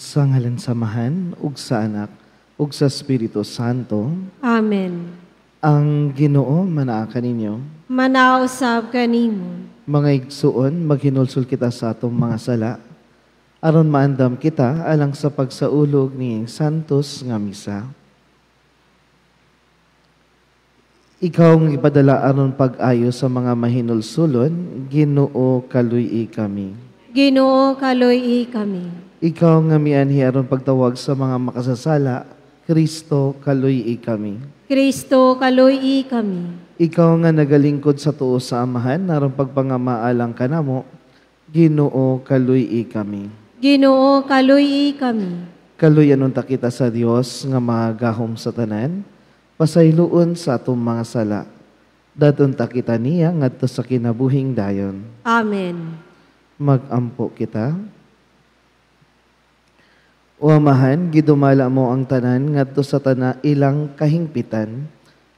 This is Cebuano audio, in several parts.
Sa ngalan sa Amahan, ug sa Anak, ug sa Espiritu Santo. Amen. Ang Ginoo manaa kaninyo. Manausab kanimo. Mga igsuon, maghinulsol kita sa atong mga sala, aron maandam kita alang sa pagsaulog ni Santos nga misa. Ikaw ang ipadala aron pag-ayo sa mga mahinulsulon, Ginoo kaluy-i kami. Ginoo kaluy-i kami. Ikaw nga mianhi aron pagtawag sa mga makasasala, Kristo kaluy-i kami. Kristo kaluy-i kami. Ikaw nga nagalingkod sa tuo sa Amahan aron pagpangamaalang kanamo, Ginoo kaluy-i kami. Ginoo kaluy-i kami. Kaluyan unta kita sa Dios nga magahom sa tanan, pasayloon sa atong mga sala. Dadon ta kita niya ngadto sa kinabuhing dayon. Amen. Magampo kita. O Amahan, gidumala mo ang tanan ngadto sa tana ilang kahingpitan,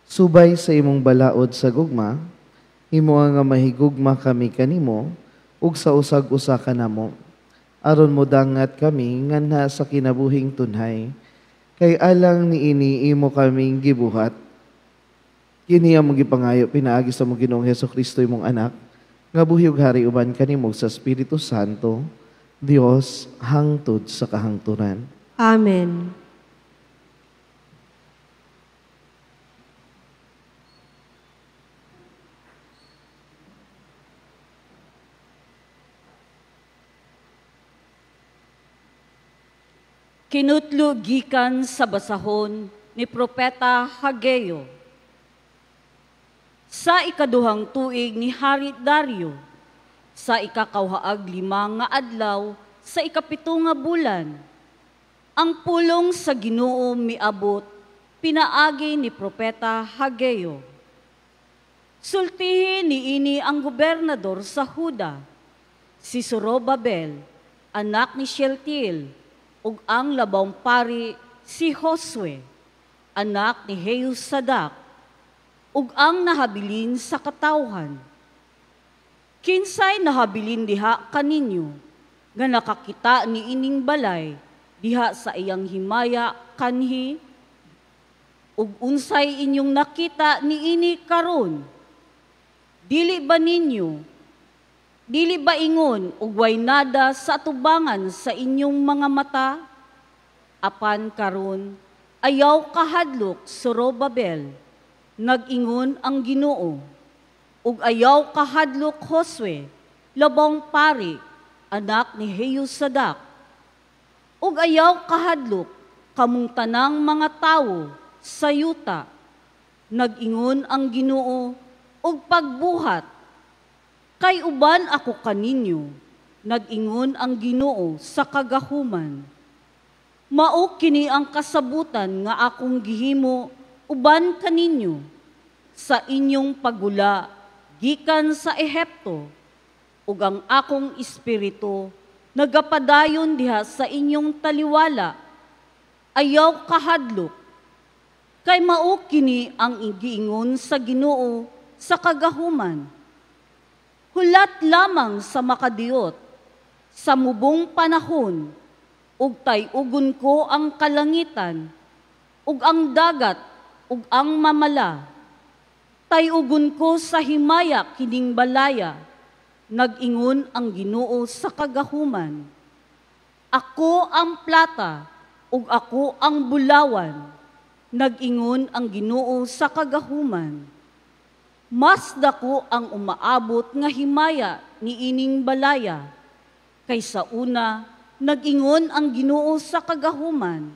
subay sa imong balaod sa gugma, himo nga mahigugma kami kanimo ug sa usag-usa kanamo, aron modangat kami nganha sa kinabuhing tunhay. Kay alang niini imo kaming gibuhat. Kini ang mong gipangayo pinaagi sa mong Ginoong Hesukristo imong anak, nga buhi ug hari uban kanimo sa Espiritu Santo, Dios hangtod sa kahangturan. Amen. Kinutlo gikan sa basahon ni Propeta Hageo. Sa ikaduhang tuig ni Hari Dario, sa ikakawhaag lima nga adlaw, sa ikapito nga bulan, ang pulong sa Ginoo miabot, pinaagi ni Propeta Hageo. Sultihi niini ang gobernador sa Huda, si Zorobabel, anak ni Shealtiel, ug ang labawng pari si Josue, anak ni Jehosadak, ug ang nahabilin sa katawhan. Kinsay nahabilin diha kaninyo, nga nakakita ni ining balay, diha sa iyang himaya kanhi, ug unsay inyong nakita niini karon? Dili ba ninyo, dili ba ingon ug way nada sa atubangan sa inyong mga mata? Apan karon ayaw kahadlok, Zorobabel, nag-ingon ang Ginoo, ug ayaw kahadlok, Josue, labong pari, anak ni Jehosadak, ug ayaw kahadlok kamong tanang mga tawo sa yuta, nag-ingon ang Ginoo, ug pagbuhat, kay uban ako kaninyo, nag-ingon ang Ginoo sa kagahuman. Mao kini ang kasabutan nga akong gihimo uban kaninyo sa inyong pagula gikan sa Ehipto, ug ang akong espiritu nagapadayon diha sa inyong taliwala. Ayaw kahadlok, kay mao kini ang giingon sa Ginoo sa kagahuman. Hulat lamang sa makadiyot sa mubong panahon, ug tay-ugon ko ang kalangitan, ug ang dagat, ug ang mamala. Tay-ugon ko sa himaya kining balaya, nag-ingon ang Ginoo sa kagahuman. Ako ang plata, ug ako ang bulawan, nag-ingon ang Ginoo sa kagahuman. Mas dako ang umaabot nga himaya niining balaya, kaysa una, nag-ingon ang Ginoo sa kagahuman.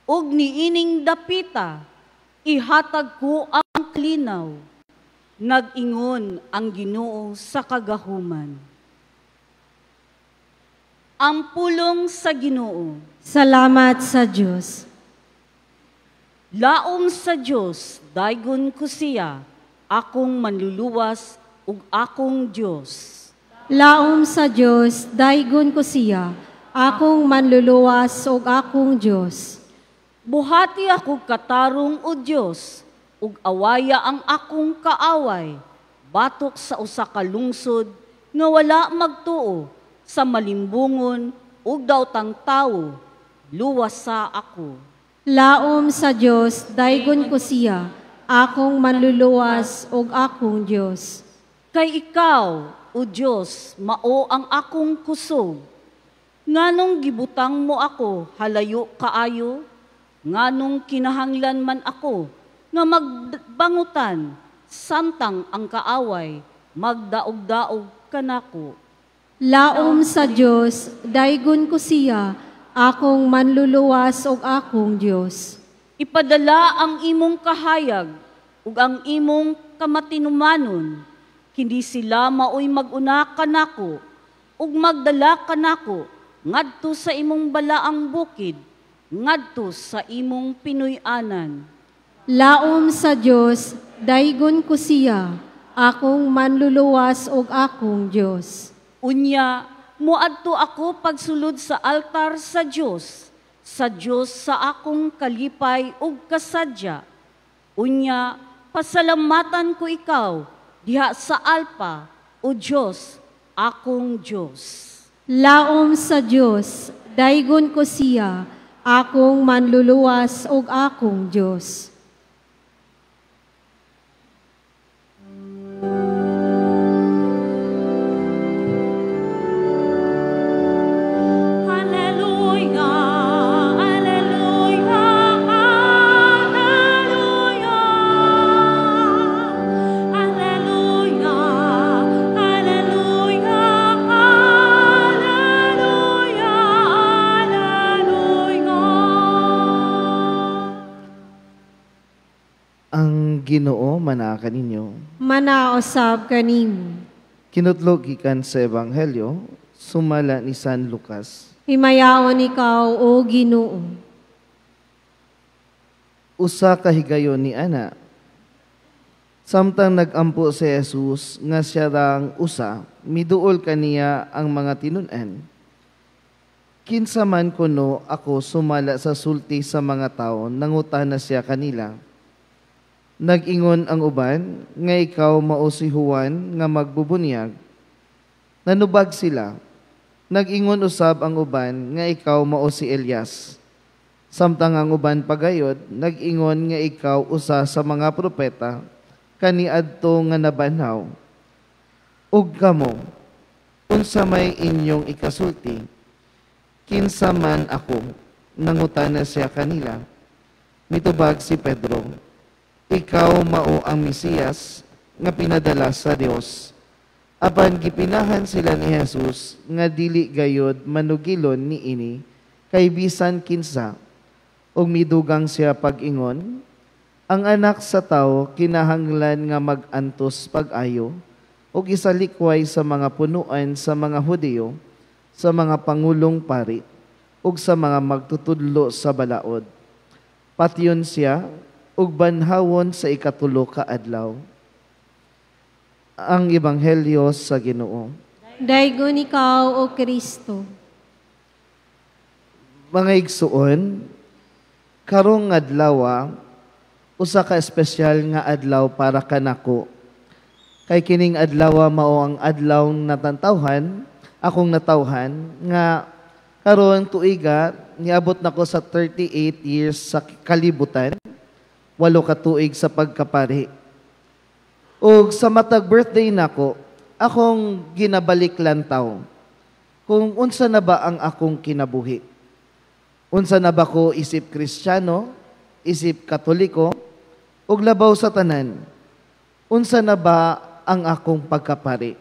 Ug niining dapita, ihatag ko ang klinaw, nag-ingon ang Ginoo sa kagahuman. Ang pulong sa Ginoo. Salamat sa Dios. Laom sa Dios, daygon ko siya, akong manluluwas ug akong Dios. Laom sa Dios, daygon ko siya, akong manluluwas ug akong Dios. Buhati ako katarong o Dios, ug awaya ang akong kaaway, batok sa usa ka lungsod nga wala magtuo sa malimbungon ug daotang tawo, luwasa ako. Laom sa Dios, daygon ko siya, akong manluluwas ug akong Dios. Kay ikaw, o Dios, mao ang akong kusog. Nganong gibutang mo ako halayo kaayo? Nganong kinahanglan man ako nga magbangutan samtang ang kaaway magdaog-daog kanako? Laom sa Dios, daygon ko siya, akong manluluwas ug akong Dios. Ipadala ang imong kahayag ug ang imong kamatinumanon, kini sila maoy mag-una kanako ug magdala kanako ngadto sa imong balaang bukid, ngadto sa imong pinuy-anan. Laom sa Dios, daygon ko siya, akong manluluwas ug akong Dios. Unya, moadto ako pagsulod sa altar sa Dios sa akong kalipay ug kasadya. Unya, pasalamatan ko ikaw diha sa alpa, o Dios, akong Dios. Laom sa Dios, daygon ko siya, akong manluluwas ug akong Dios. Ginoo manaa kaninyo. Manaosab kanimo. Kinutlog gikan sa Ebanghelyo sumala ni San Lucas. Himayaon ikaw, o Ginoo. Usa ka higayon ni ana. Samtang nagampo si Jesus nga siya rang usa, miduol kaniya ang mga tinun-an. Kinsa man kuno ako sumala sa sulti sa mga tawo, nangutana siya kanila. Nag-ingon ang uban, nga ikaw mao si Juan nga magbubunyag. Nanubag sila. Nag-ingon usab ang uban, nga ikaw mao si Elias. Samtang ang uban pagayod, nag-ingon nga ikaw usa sa mga propeta, kaniadto nga nabanhaw. Ug kamo, unsa may inyong ikasulti? Kinsa man ako? Nangutana siya kanila. Mitubag si Pedro, ikaw mao ang Mesiyas nga pinadala sa Dios. Apan gipinahan sila ni Jesus nga dili gayod manugilon niini kay bisan kinsa. Ug midugang siya pag-ingon, ang anak sa tawo kinahanglan nga mag-antos pag-ayo ug isalikway sa mga punuan sa mga Hudiyo, sa mga pangulong pari ug sa mga magtutudlo sa balaod. Patyon siya ug banhawon sa ikatulo ka adlaw. Ang Ebanghelyo sa Ginoo. Daygon ikaw, o Kristo. Mga igsuon, karong adlaw, usa ka espesyal nga adlaw para kanako. Kay kining adlaw mao ang adlaw natantawhan, akong natawhan nga karon tuiga niabot nako sa 38 years sa kalibutan. 8 ka tuig sa pagkapari. Og sa matag birthday nako, akong ginabalik lantaw kung unsa na ba ang akong kinabuhi. Unsa na ba ko isip Kristiyano, isip Katoliko, ug labaw sa tanan. Unsa na ba ang akong pagkapari?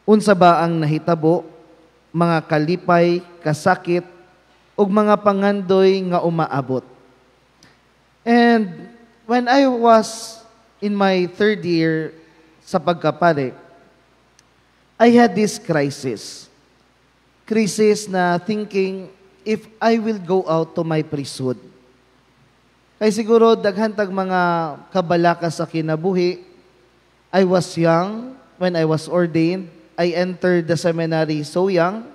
Unsa ba ang nahitabo, mga kalipay, kasakit, ug mga pangandoy nga umaabot? And when I was in my third year sa pagkapare, I had this crisis. Crisis na thinking if I will go out to my priesthood. Kay siguro daghan tag mga kabalaka sa kinabuhi. I was young when I was ordained. I entered the seminary so young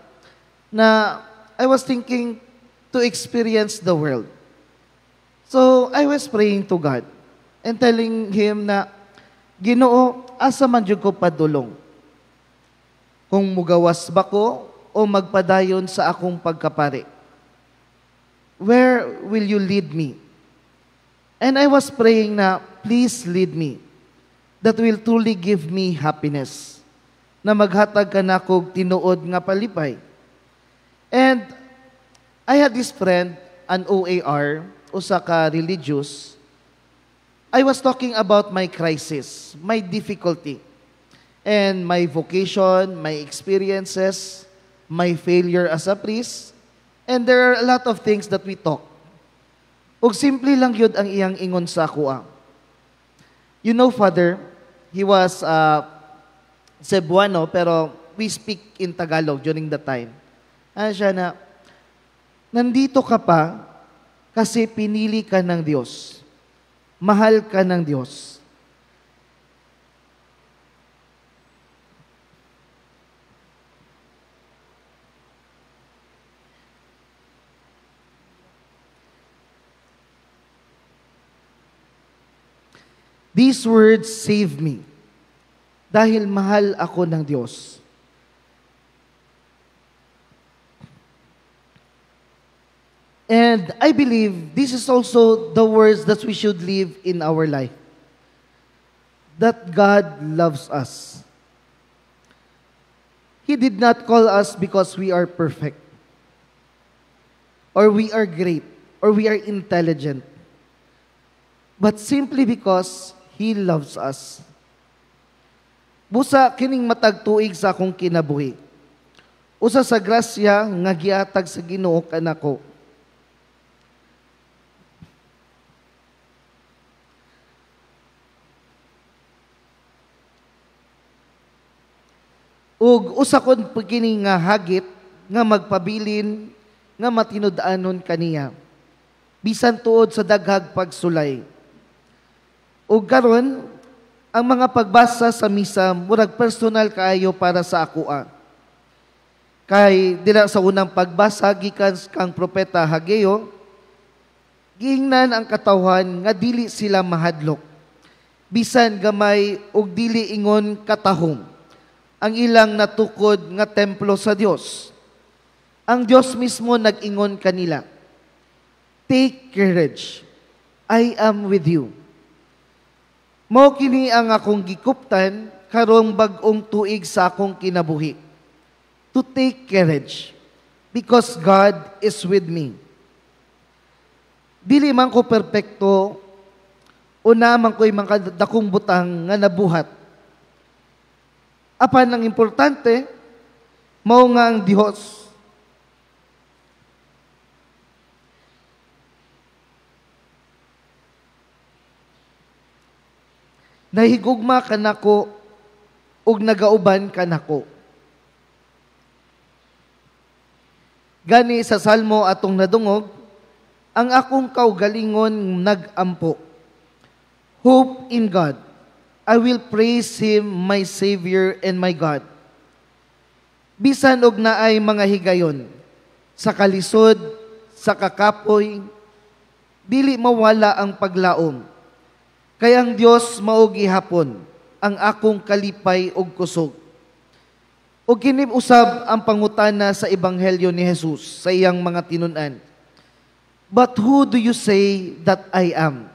na I was thinking to experience the world. So, I was praying to God and telling Him na, Ginoo, asa man jud ko padulong? Kung mugawas ba ko, o magpadayon sa akong pagkapari? Where will you lead me? And I was praying na, please lead me. That will truly give me happiness. Na maghatag ka nakog tinuod nga palipay. And I had this friend, an OAR, usa ka religious. I was talking about my crisis, my difficulty, and my vocation, my experiences, my failure as a priest, and there are a lot of things that we talk. Ug simple lang yun ang iyang ingon sa akoa. You know, Father, he was Cebuano, pero we speak in Tagalog during the time. Ano siya na, nandito ka pa kasi pinili ka ng Diyos. Mahal ka ng Diyos. These words save me dahil mahal ako ng Diyos. And I believe this is also the words that we should live in our life. That God loves us. He did not call us because we are perfect, or we are great, or we are intelligent, but simply because He loves us. Busa kining matag tuig sa akong kinabuhi. Usa sa grasya nga giatag sa Ginoo kanako. Ug usa kon kini nga hagit nga magpabilin nga matinud-anon kaniya bisan tuod sa daghag pagsulay. Ug karon ang mga pagbasa sa misa murag personal kaayo para sa akoa. Kay dira sa unang pagbasa gikan kang propeta Hageo, giingnan ang katawhan nga dili sila mahadlok bisan gamay ug dili ingon katahom ang ilang natukod nga templo sa Dios. Ang Dios mismo nag-ingon kanila, "Take courage, I am with you." Mao kini ang akong gikuptan karong bag-ong tuig sa akong kinabuhi. To take courage because God is with me. Dili man ko perpekto o naa man ko'y mga dakong butang nga nabuhat. Apan ang importante, mao nga ang Dios nahigugma kanako ug nagauban kanako. Gani sa Salmo atong nadungog, ang akong kaugalingon nagampo. Hope in God. I will praise Him, my Savior and my God. Bisan og naay mga higayon, sa kalisod, sa kakapoy, dili mawala ang paglaom. Kay ang Dios mao gihapon ang akong kalipay ug kusog. Ug kini usab ang pangutana sa ebanghelyo ni Jesus sa iyang mga tinun-an. But who do you say that I am?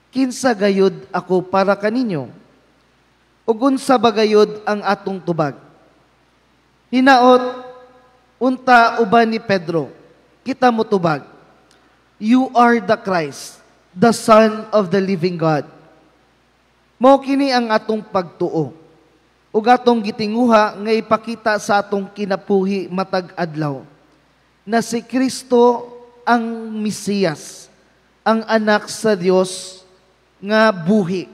Kinsa gayud ako para kaninyo? Ug unsa ba gayud ang atong tubag? Hinaot unta uban ni Pedro, kita mo tubag. You are the Christ, the Son of the living God. Mao kini ang atong pagtuo ug atong gitinguha nga ipakita sa atong kinabuhi matag adlaw na si Kristo ang Mesiyas, ang anak sa Dios nga buhi.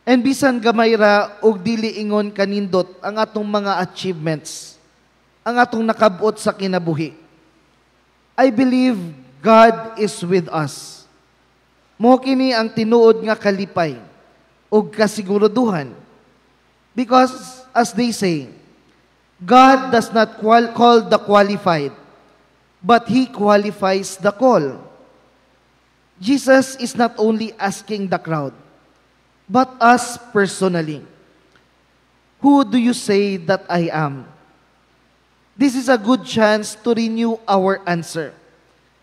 And bisan gamay ra og dili ingon kanindot ang atong mga achievements, ang atong nakabot sa kinabuhi, I believe God is with us. Mao kini ang tinuod nga kalipay ug kasiguraduhan. Because as they say, God does not call the qualified, but He qualifies the call. Jesus is not only asking the crowd, but us personally. Who do you say that I am? This is a good chance to renew our answer.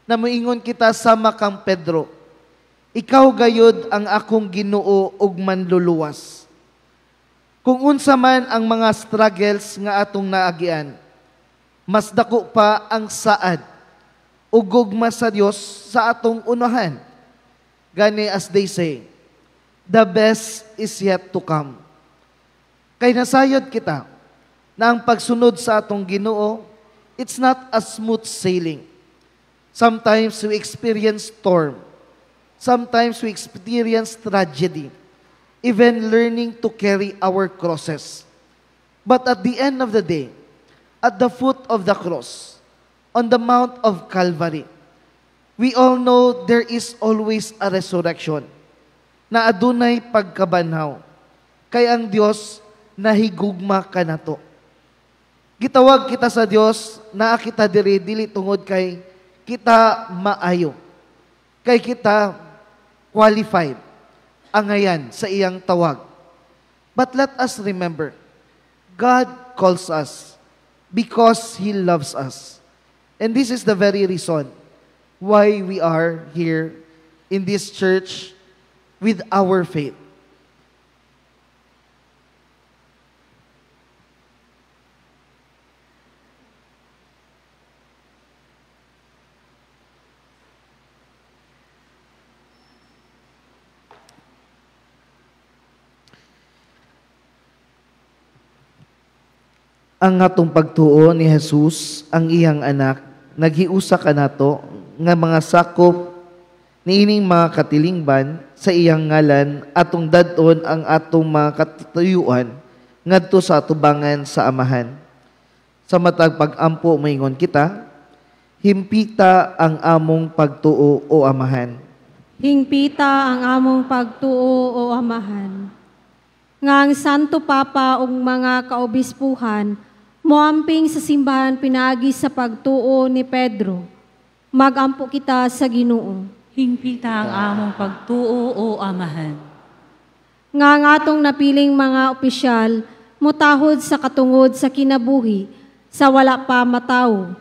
Na moingon kita sama kang Pedro, ikaw gayod ang akong Ginoo ug manluluwas. Kung unsa man ang mga struggles nga atong naagian, mas dako pa ang saad ug gugma sa Dios sa atong unahan. Gani as they say, the best is yet to come. Kay nasayod kita na ang pagsunod sa atong Ginoo, it's not a smooth sailing. Sometimes we experience storm. Sometimes we experience tragedy. Even learning to carry our crosses. But at the end of the day, at the foot of the cross, on the Mount of Calvary, we all know there is always a resurrection, na adunay pagkabanhaw. Kay ang Dios nahigugma kanato. Gitawag kita sa Dios, naa kita diri dili tungod kay kita maayo. Kay kita qualified angayan sa iyang tawag. But let us remember, God calls us because He loves us. And this is the very reason why we are here in this church with our faith. Ang atong pagtuo ni Jesus, ang iyang anak, naghiusa kanato nga mga sakop niining mga katilingban sa iyang ngalan atong dad-on ang atong mga katuyuan ngadto sa atubangan sa Amahan. Sa matag pag-ampo moingon kita, himpita ang among pagtuo o Amahan. Hingpita ang among pagtuo o Amahan. Nga ang Santo Papa ug mga kaobispuhan moamping sa simbahan pinaagi sa pagtuo ni Pedro. Magampo kita sa Ginoo. Hingpita ang among pagtuo o Amahan. Nga ang atong napiling mga opisyal mutahod sa katungod sa kinabuhi sa wala pa matawo,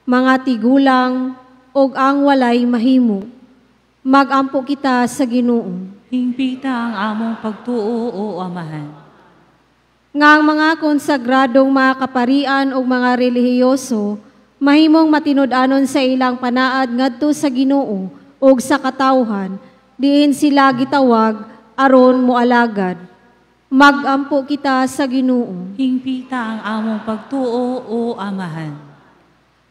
mga tigulang og ang walay mahimo. Magampo kita sa Ginoo. Hingpita ang among pagtuo o Amahan. Nga ang mga konsagradong mga kaparian o mga relihiyoso mahimong matinud-anon sa ilang panaad ngadto sa Ginoo ug sa katawhan, diin sila gitawag aron moalagad. Magampo kita sa Ginoo. Hingpita ang among pagtuo o Amahan.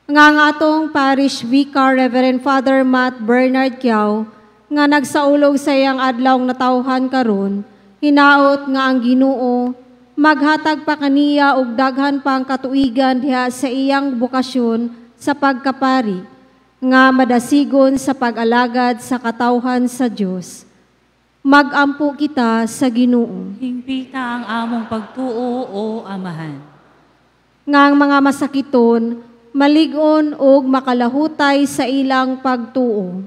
Nga ang atong parish vicar Reverend Father Matt Bernard Kiao nga nagsaulog sa iyang adlaw natawhan karon, hinaot nga ang Ginoo maghatag pa kaniya og daghan pang katuigan diha sa iyang bokasyon sa pagkapari, nga madasigon sa pag-alagad sa katawhan sa Dios. Magampo kita sa Ginoo. Hingpita ang among pagtuo o Amahan. Nga ang mga masakiton malig-on og makalahutay sa ilang pagtuo.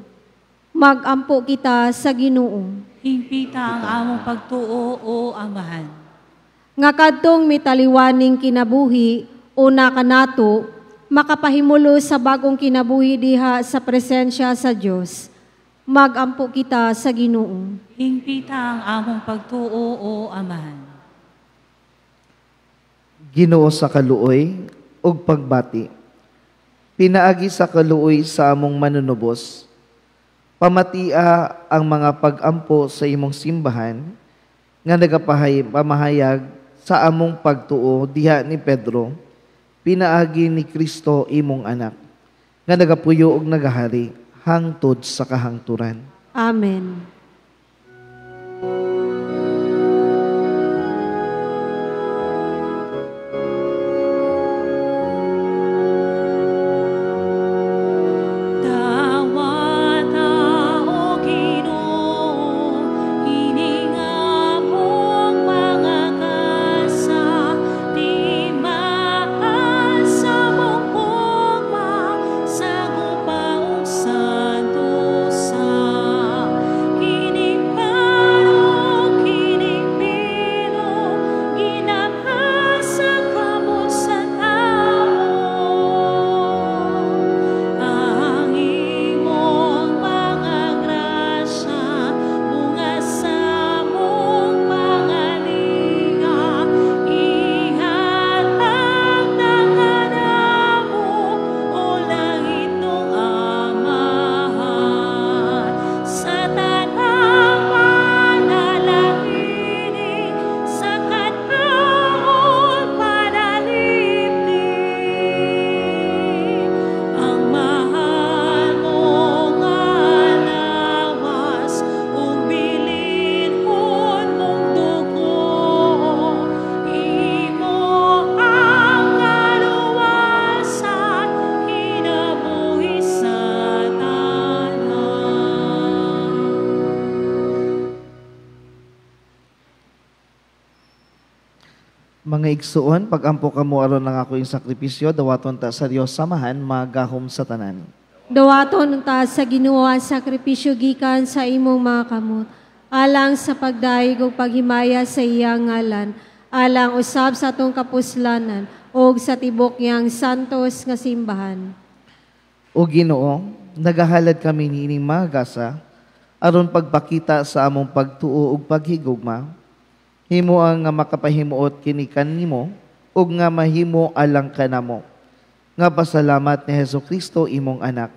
Magampo kita sa Ginoo. Hingpita ang among pagtuo o Amahan. Nga kadtong mitaliwaning kinabuhi o nakanato, makapahimulo sa bagong kinabuhi diha sa presensya sa Dios. Magampo kita sa Ginoo. Hingpita ang among pagtuo o Amahan. Ginoo sa kaluoy ug pagbati. Pinaagi sa kaluoy sa among manunubos, pamatia ang mga pag-ampo sa imong simbahan nga nagapamahayag sa among pagtuo diha ni Pedro, pinaagi ni Kristo imong anak, nga nagapuyo og nagahari hangtod sa kahangturan. Amen. Santo sa kining Mga igsuon, pag-ampo kamo aron ang ako yung sakripisyo, dawaton ta sa Dios samahan, magahom sa tanan. Dawaton ta sa Ginoo ang sakripisyo gikan sa imong mga kamot, alang sa pagdayeg ug paghimaya sa iyang ngalan, alang usab sa atong kapuslanan ug sa tibok niyang santos nga simbahan. O Ginoo, nagahalad kami niining mga gasa aron pagpakita sa among pagtuo ug paghigugma. Himo ang nga makapahimuot kini kanimo ug nga mahimo alang kanamo. Nga pasalamat ni Hesukristo imong anak,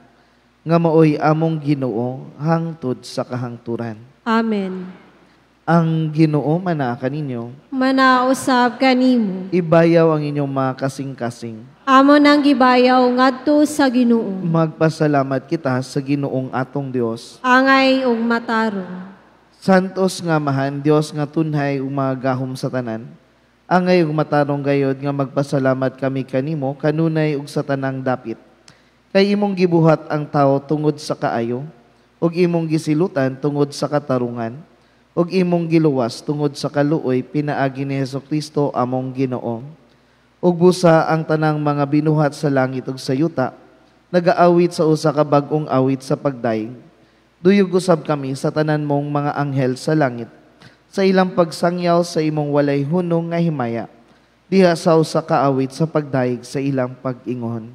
nga maoy among Ginoo hangtod sa kahangturan. Amen. Ang Ginoo manaa kaninyo. Manausab kanimo. Ibayaw ang inyong mga kasing-kasing. Amo nang gibayaw ngadto sa Ginoo. Magpasalamat kita sa Ginoong atong Dios. Angay ug matarong. Santos nga Amahan, Dios nga tunhay ug magahom sa tanan. Angay ug matarong gayod nga magpasalamat kami kanimo kanunay ug sa tanang dapit. Kay imong gibuhat ang tawo tungod sa kaayo, ug imong gisilutan tungod sa katarungan, ug imong giluwas tungod sa kaluoy pinaagi ni Hesukristo among Ginoo. Ug busa ang tanang mga binuhat sa langit ug sa yuta, nagaawit sa usa ka bag-ong awit sa pagdayeg. Duyog usab kami sa tanan mong mga anghel sa langit, sa ilang pagsangyaw sa imong walay hunong nga himaya, diha sa usa ka awit sa pagdayeg sa ilang pag-ingon.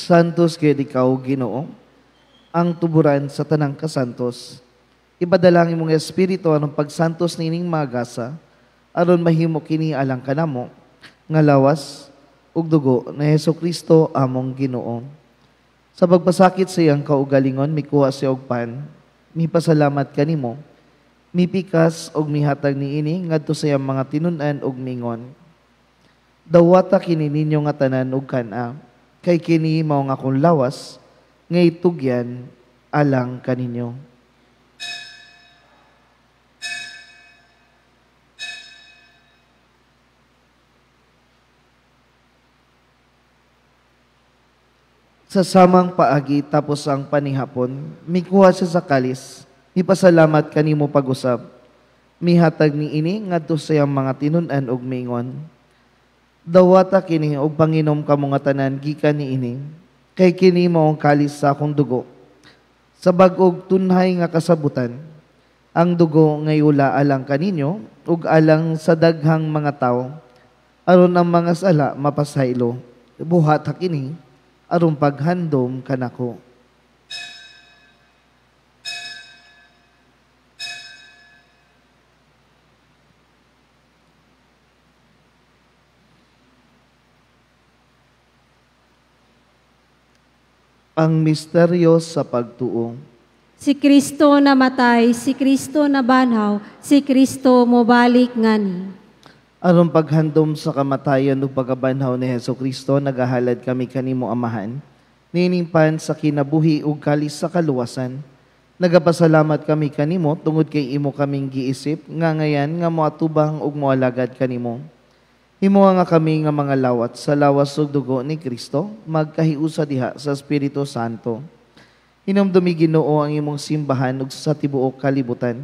Santos kay ikaw, Ginoo, ang tuburan sa tanang kasantos. Ipadala ang imong espiritu aron pagsantos niining magasa, aron mahimo kini alang kanamo nga lawas ug dugo ni Hesukristo among Ginoo. Sa pagpasakit sa iyang kaugalingon, mikuha siya og pan, mipasalamat kanimo, mipikas og mihatag niini ngadto sa iyang mga tinun-an og mingon. Dawata kini ninyo nga tanan og kan-a, kay kini mao nga akong lawas nga itugyan alang kaninyo. Sa samang paagi tapos ang panihapon, mikuha siya sa kalis, mipasalamat kanimo pag-usab. Mihatag niini ngadto sa iyang mga tinun-an og mingon. Dawata kini og panginom kamo nga tanan gikan niini, kay kini mao ang kalis sa akong dugo. Sa bag-og tunhay nga kasabutan, ang dugo ngay ula alang kaninyo ug alang sa daghang mga tawo, aron ang mga sala mapasaylo. Buhat ha kini aron paghandom kanako. Ang misteryo sa pagtuo. Si Kristo namatay, si Kristo nabanhaw, si Kristo mobalik ngani. Aron paghandom sa kamatayon ug pagkabanhaw ni Hesukristo, nagahalad kami kanimo Amahan, niining pan sa kinabuhi ug kalis sa kaluwasan. Nagapasalamat kami kanimo tungod kay imo kaming giisip nga ngayan nga moatubang ug moalagad kanimo. Himoa nga kami nga mga lawat sa lawas ug dugo ni Kristo, magkahiusa diha sa Espiritu Santo. Hinumdumi Ginoo ang imong simbahan ug sa tibuok kalibutan.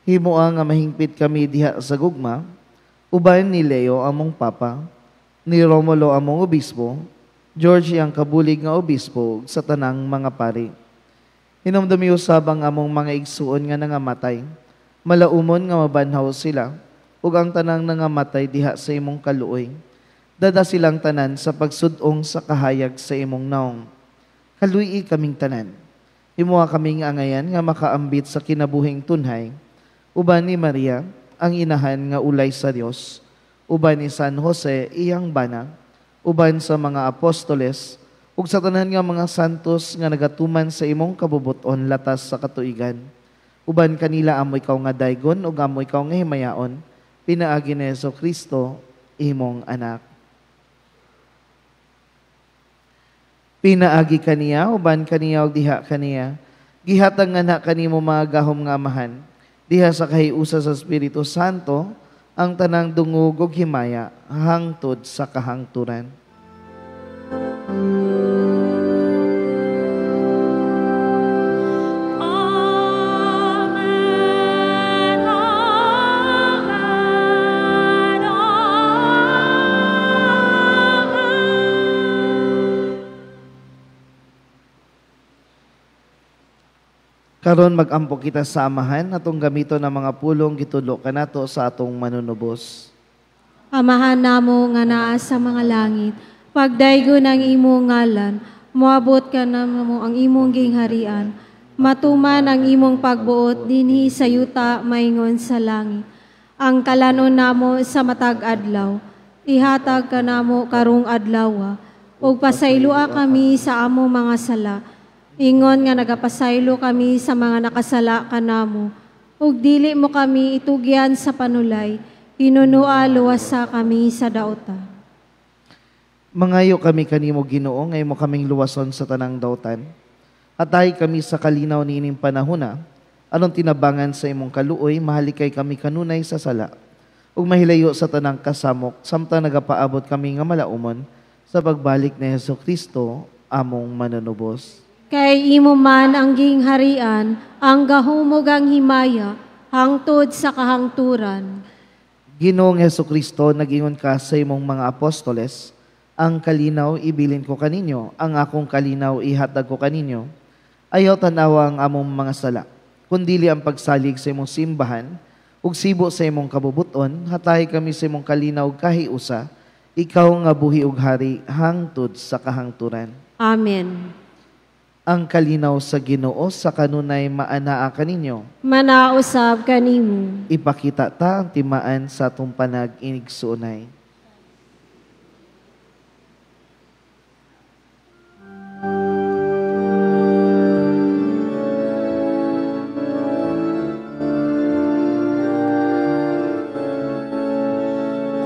Himoa nga mahingpit kami diha sa gugma, Uban ni Leo among Papa, ni Romulo among Obispo, George ang kabulig nga obispo sa tanang mga pari. Hinumdumi usab ang among mga igsuon nga nangamatay, malaumon nga mabanhaw sila, ug ang tanang nangamatay diha sa imong kaluoy. Dada silang tanan sa pagsudong sa kahayag sa imong naong. Kaluyi kaming tanan. Himuha kaming angayan nga makaambit sa kinabuhing tunhay. Uban ni Maria, ang inahan nga ulay sa Dios, uban ni San Jose, iyang bana, uban sa mga apostoles, ug sa tanan nga mga santos nga nagatuman sa imong kabubuton latas sa katuigan. Uban kanila amo ikaw nga daygon ug amo ikaw nga himayaon, pinaagi ni Hesus Kristo, imong anak. Pinaagi kaniya, uban kaniya ug diha kaniya, gihatag nga na kanimo mga gahom nga amahan, diha sa kahiusa sa Espiritu Santo, ang tanang dungog ug himaya hangtod sa kahangturan. Amen, Amen, Amen. Karon magampo kita sa Amahan atong gamiton ang mga pulong gitudlo kanato sa atong manunubos. Amahan namo nga naa sa mga langit, pagdaygon ang imong ngalan, moabot ka namo ang imong gingharian, matuman ang imong pagbuot dinhi sa yuta maingon sa langit. Ang kalanon namo sa matag adlaw, ihatag kanamo karong adlaw, ug pasayloa kami sa among mga sala, ingon nga nagapasaylo kami sa mga nakasala kanamo, ug dili mo kami itugyan sa panulay, hinunua luwasa kami sa dauta. Mangayo kami kanimo Ginoo, ngay mo kaming luwason sa tanang dautan. Atay kami sa kalinaw niining panahona, aron tinabangan sa imong kaluoy, mahalikay kami kanunay sa sala, ug mahilayo sa tanang kasamok, samtang nagapaabot kami nga malaumon sa pagbalik ni Hesus Kristo, among manunubos. Kay imo man ang gingharian, ang gahumog ang himaya, hangtod sa kahangturan. Ginoong Hesus Kristo, nag-ingon ka sa imong mga apostoles, ang kalinaw ibilin ko kaninyo, ang akong kalinaw ihatag ko kaninyo. Ayaw tanawa ang among mga sala, kundili ang pagsalig sa imong simbahan, ug sibo sa imong kabubuton, hatahi kami sa imong kalinaw kahiusa, ikaw nga buhi ug hari hangtod sa kahangturan. Amen. Ang kalinaw sa Ginoo sa kanunay maanaa kaninyo. Manausab kanimo. Ipakita ta ang timaan sa atong panag-inigsuonay.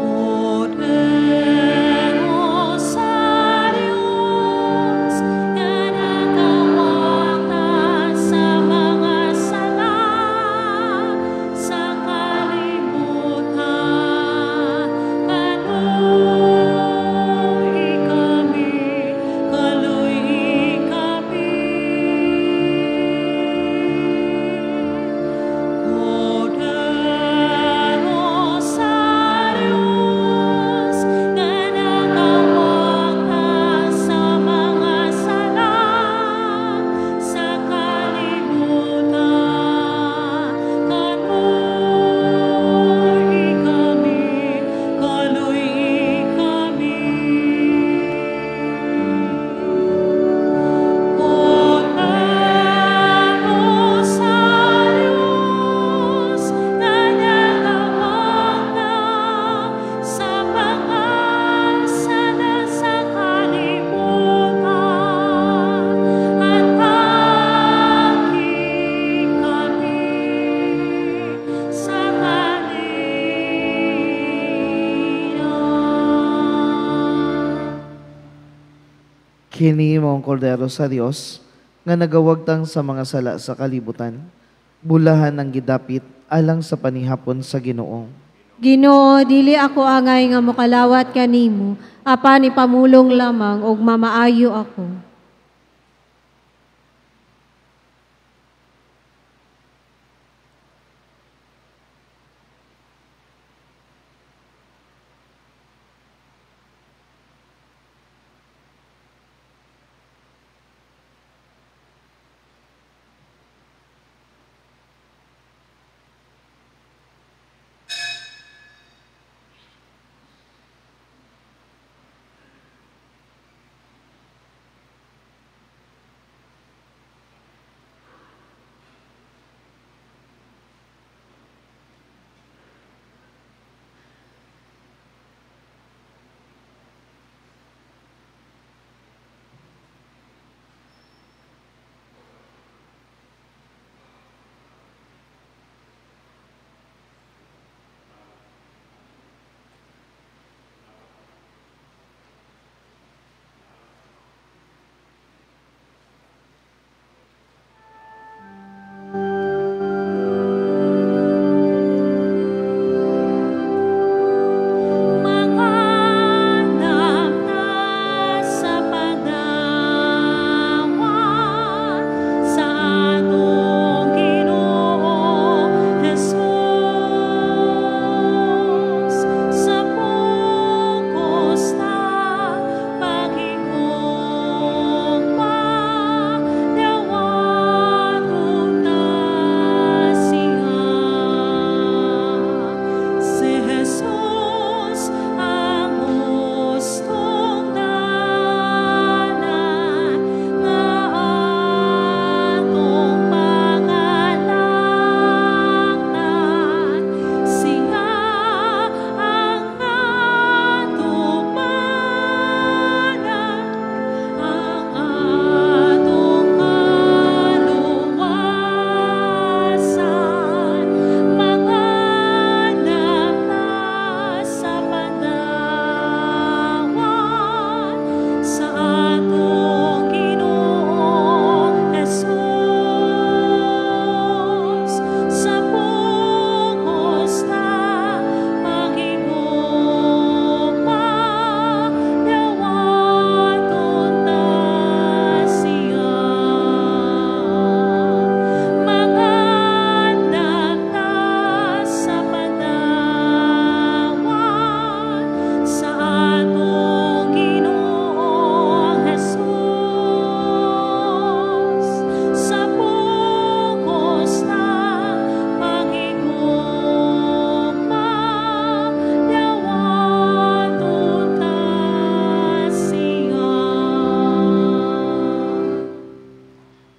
Kordero sa Diyos nga nakawagtas sa mga sala sa kalibutan, kaluoy kami, kaluoy kami. Kordero sa Diyos nga nakawagtas sa mga sala sa kalibutan, kaluoy kami, kaluoy kami. Kordero sa Diyos nga nakawagtas sa mga sala sa kalibutan, ataki kami sa kalinaw. Kini mao ang kordero sa Dios nga nagawagtang sa mga sala sa kalibutan. Bulahan ang gidapit alang sa panihapon sa Ginoo. Ginoo, dili ako angay nga mokalawat kanimo, apan ipamulong lamang og mamaayo ako.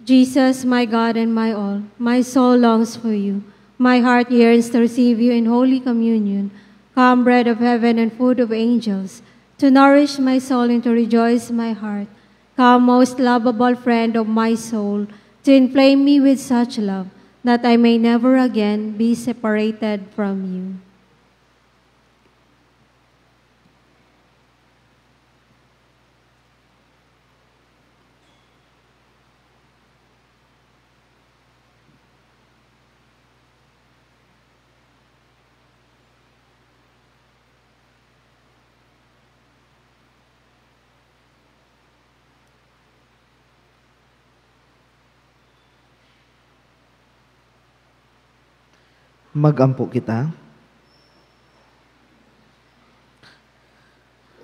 Jesus, my God and my all, my soul longs for you. My heart yearns to receive you in Holy Communion. Come, bread of heaven and food of angels, to nourish my soul and to rejoice my heart. Come, most lovable friend of my soul, to inflame me with such love that I may never again be separated from you. Magampo kita.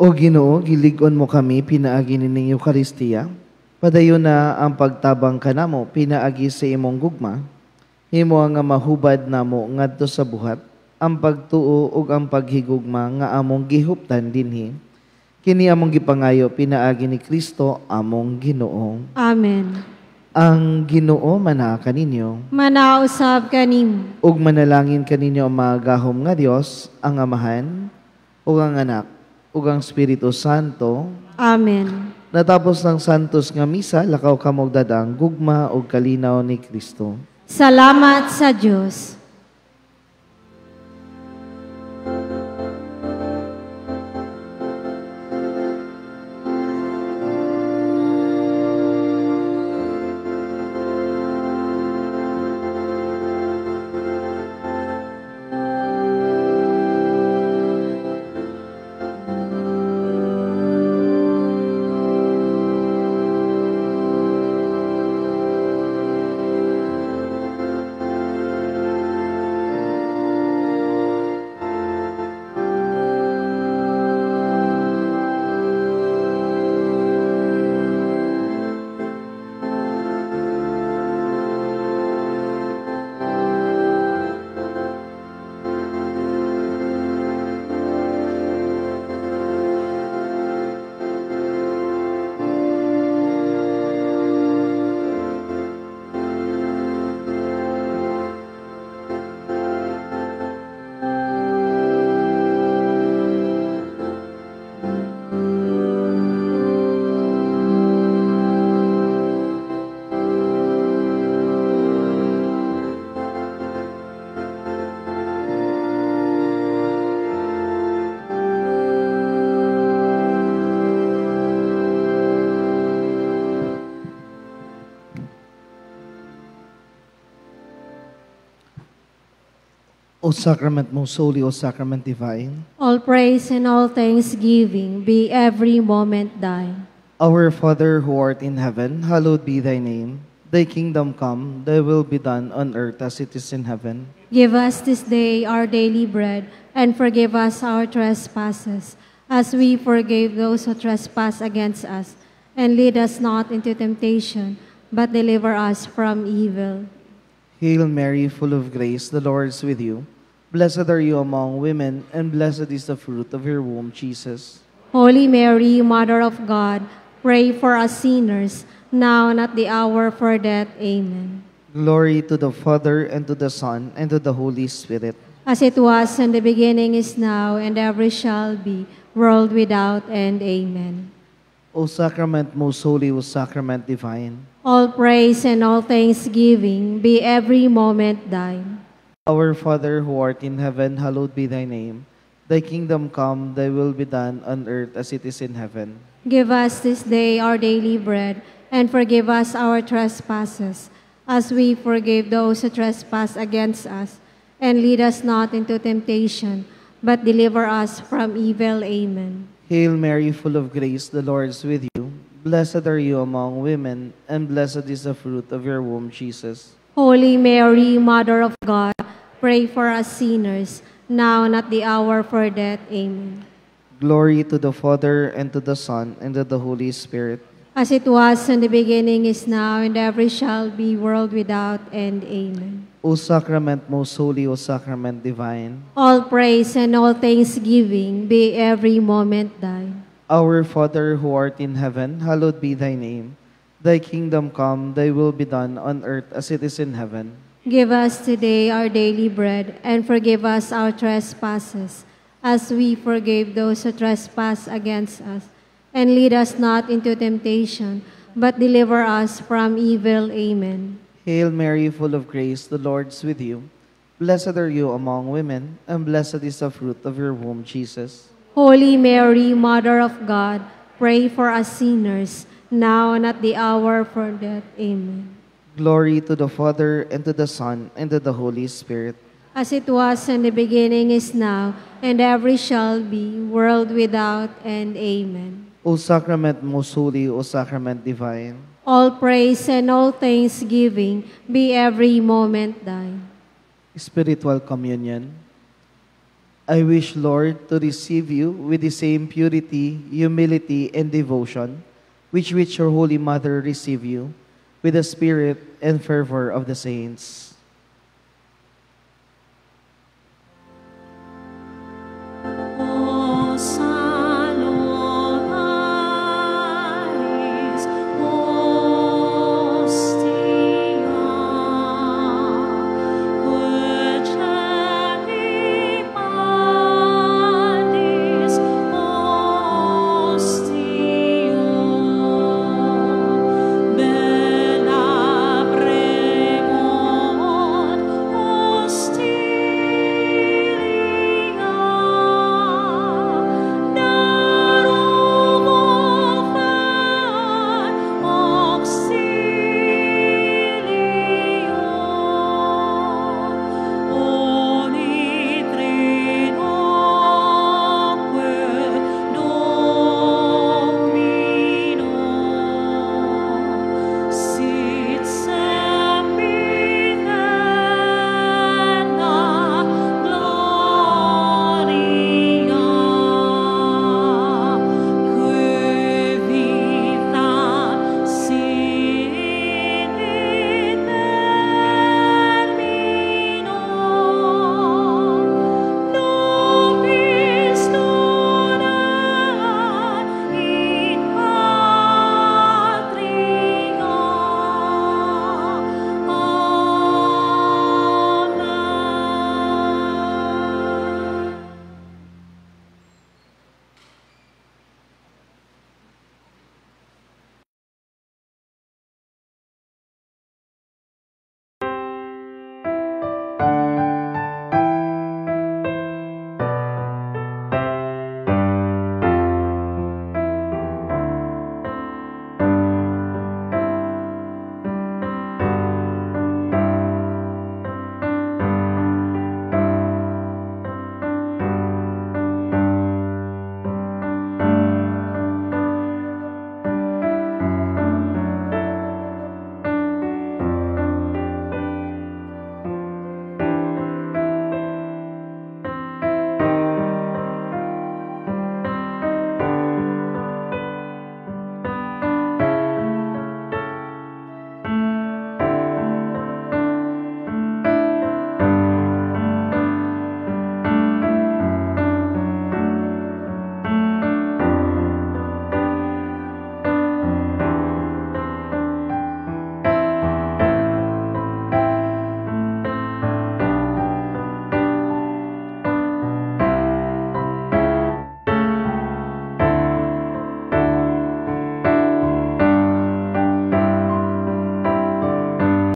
O Ginoo, gilig-on mo kami pinaagi nining Eukaristiya. Padayon na ang pagtabang kanamo pinaagi sa imong gugma. Himo nga mahubad namo ngadto sa buhat ang pagtuo ug ang paghigugma nga among gihuptan dinhi. Kini among gipangayo pinaagi ni Kristo among Ginoo. Amen. Ang Ginoo manaa kaninyo. Manausab kanimo. Ug manalangin kaninyo ang mga gahom nga Dios, ang Amahan, ug ang Anak, ug ang Espiritu Santo. Amen. Natapos ng Santos nga misa, lakaw kamo og dadaang gugma ug kalinaw ni Kristo. Salamat sa Dios. O Sacrament most holy, O Sacrament divine, all praise and all thanksgiving be every moment thine. Our Father who art in heaven, hallowed be thy name. Thy kingdom come, thy will be done on earth as it is in heaven. Give us this day our daily bread, and forgive us our trespasses, as we forgave those who trespass against us. And lead us not into temptation, but deliver us from evil. Hail Mary, full of grace, the Lord is with you. Blessed are you among women, and blessed is the fruit of your womb, Jesus. Holy Mary, Mother of God, pray for us sinners, now and at the hour for death. Amen. Glory to the Father, and to the Son, and to the Holy Spirit. As it was in the beginning, is now, and ever shall be, world without end. Amen. O Sacrament most holy, O Sacrament divine, all praise and all thanksgiving be every moment thine. Our Father who art in heaven, hallowed be thy name. Thy kingdom come, thy will be done on earth as it is in heaven. Give us this day our daily bread, and forgive us our trespasses, as we forgive those who trespass against us. And lead us not into temptation, but deliver us from evil. Amen. Hail Mary, full of grace, the Lord is with you. Blessed are you among women, and blessed is the fruit of your womb, Jesus. Holy Mary, Mother of God, pray for us sinners, now and at the hour for death. Amen. Glory to the Father, and to the Son, and to the Holy Spirit. As it was in the beginning, is now, and ever shall be, world without end. Amen. O Sacrament most holy, O Sacrament divine, all praise and all thanksgiving be every moment thine. Our Father who art in heaven, hallowed be thy name. Thy kingdom come, thy will be done on earth as it is in heaven. Give us today our daily bread, and forgive us our trespasses, as we forgive those who trespass against us. And lead us not into temptation, but deliver us from evil. Amen. Hail Mary, full of grace, the Lord's with you. Blessed are you among women, and blessed is the fruit of your womb, Jesus. Holy Mary, Mother of God, pray for us sinners, now and at the hour of our death. Amen. Glory to the Father, and to the Son, and to the Holy Spirit. As it was in the beginning, is now, and ever shall be, world without end. Amen. O Sacrament most holy, O Sacrament divine, all praise and all thanksgiving be every moment thine. Spiritual Communion. I wish, Lord, to receive you with the same purity, humility, and devotion which your Holy Mother received you, with the spirit and fervor of the saints.